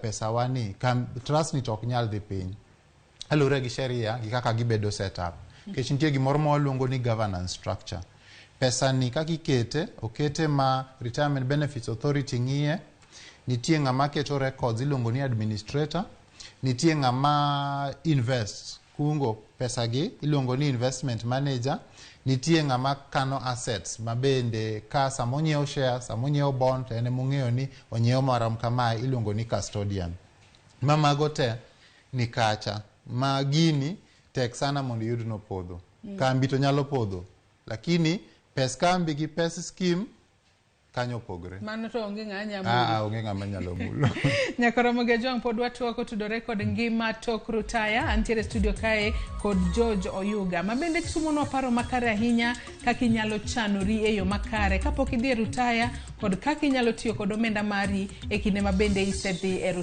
pesawa ni kam, trust ni to ok nyal dhi piny kaluwore gi sheria gi kaka gibedo set up. Nikech nitie gimoro ma waluongo ni governance structure. Pesa ni kaka ikete, okete ma Retirement Benefits Authority ng'iye, nitie ng'ama keto records iluongo ni administrator, nitie ng'ama invest kungo pesa gi iluongo ni investment manager, nitie ng'ama kano assets ma bende ka sama onyiewo share, sama onyiewo bond to en emong'eyo ni onyiewo marom kamae iluongo ni custodian. Ma mago te ni kacha ma gini tek sana mondo iyud nopodho. Kambi to nyalo podho, lakini pes kambi gi pes scheme kanyo opogre. Mano to onge ng'a nyalo Ah, onge ng'ama nyalo mulo. Nyaka Ramogi Ajwang' pod watwak otudore kod ngima tok rutaya. Antiere studio kae kod George Oyuga ma bende sumonwa paro makare ahinya kaka inyalo chanori e yo makare kapok idhi e rutaya kod kaka inyalo tiyo kod omenda mari e kinde ma bende isedhi e rutaya.